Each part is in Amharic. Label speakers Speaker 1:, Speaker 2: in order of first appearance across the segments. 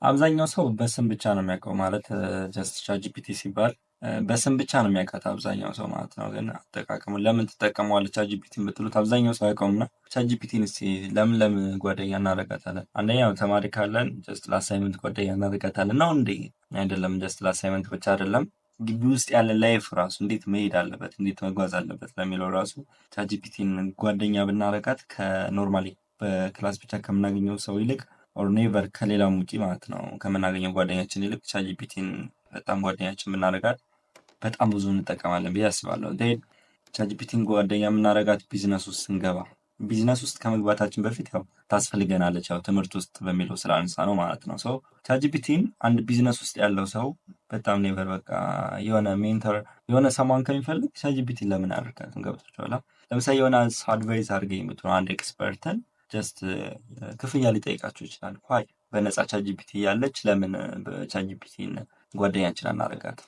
Speaker 1: አብዛኛው ሰው በስም ብቻ ነው የሚያውቀው፣ ማለት just ChatGPT ሲባል በስም ብቻ ነው የሚያውቃት አብዛኛው ሰው ማለት ነው። ግን አጠቃቀሙ ለምን ትጠቀመዋለህ ChatGPT ን ብትሉት አብዛኛው ሰው አያውቀውም። እና ChatGPT ን እስኪ ለምን ለምን ጓደኛ እናደርጋታለን? አንደኛው ተማሪ ካለን just ለ assignment ጓደኛ እናደርጋታለን ነው እንዴ? አይደለም፣ just ለ assignment ብቻ አይደለም። ግቢ ውስጥ ያለ life ራሱ እንዴት መሄድ አለበት፣ እንዴት መጓዝ አለበት ለሚለው ራሱ ChatGPT ን ጓደኛ ብናረጋት ከ normally በ class ብቻ ከምናገኘው ሰው ይልቅ or never ከሌላም ውጪ ማለት ነው ከምናገኘው ጓደኛችን ይልቅ ChatGPT ን በጣም ጓደኛችን ብናረጋት በጣም ብዙ እንጠቀማለን ብዬ አስባለሁ። ChatGPT ን ጓደኛ የምናረጋት ቢዝነስ ውስጥ ስንገባ፣ ቢዝነስ ውስጥ ከመግባታችን በፊት ያው ታስፈልገናለች፣ ያው ትምህርት ውስጥ በሚለው ስላነሳ ነው ማለት ነው። So ChatGPT ን አንድ ቢዝነስ ውስጥ ያለው ሰው በጣም never በቃ የሆነ mentor የሆነ someone ከሚፈልግ ChatGPT ን ለምን አያደርጋትም? ገብቷችኋል? ለምሳሌ የሆነ advice አድርገኝ ብትሉ አንድ expert ን just ክፍያ ሊጠይቃችሁ ይችላል። Why? በነፃ ChatGPT ያለች ለምን በ ChatGPT ን ጓደኛችን አናደርጋት?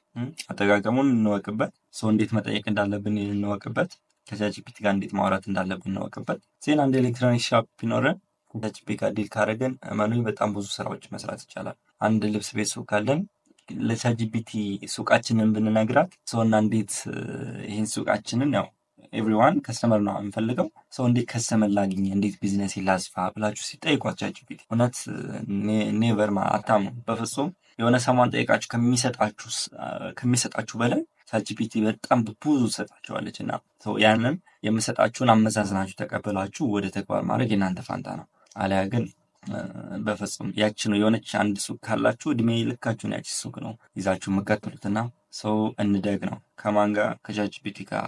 Speaker 1: አጠቃቀሙን እንወቅበት። ሰው እንዴት መጠየቅ እንዳለብን እንወቅበት። ከ ChatGPT ጋር እንዴት ማውራት እንዳለብን እንወቅበት። Then አንድ electronic shop ቢኖረን ከ ChatGPT ጋር deal ካደረግን እመኑኝ በጣም ብዙ ስራዎች መስራት ይቻላል። አንድ ልብስ ቤት ሱቅ ካለን ለ ChatGPT ሱቃችንን ብንነግራት ሰውና እንዴት ይህን ሱቃችንን፣ ያው everyone customer ነው የምፈልገው፣ ሰው እንዴት customer ላግኝ፣ እንዴት ቢዝነስ ላስፋ ብላችሁ ሲጠይቋት ChatGPT እውነት never አታምኑ በፍጹም። የሆነ someone ጠይቃችሁ ከሚሰጣችሁ በላይ ChatGPT በጣም ብዙ ትሰጣችኋለች። እና ያንን የምሰጣችሁን አመዛዝናችሁ ተቀበላችሁ ወደ ተግባር ማድረግ የእናንተ ፋንታ ነው። አሊያ ግን በፍጹም ያቺ ነው፣ የሆነች አንድ ሱቅ ካላችሁ እድሜ ልካችሁን ያቺ ሱቅ ነው ይዛችሁ የምቀጥሉት። እና so እንደግ ነው። ከማን ጋር? ከ ChatGPT ጋር።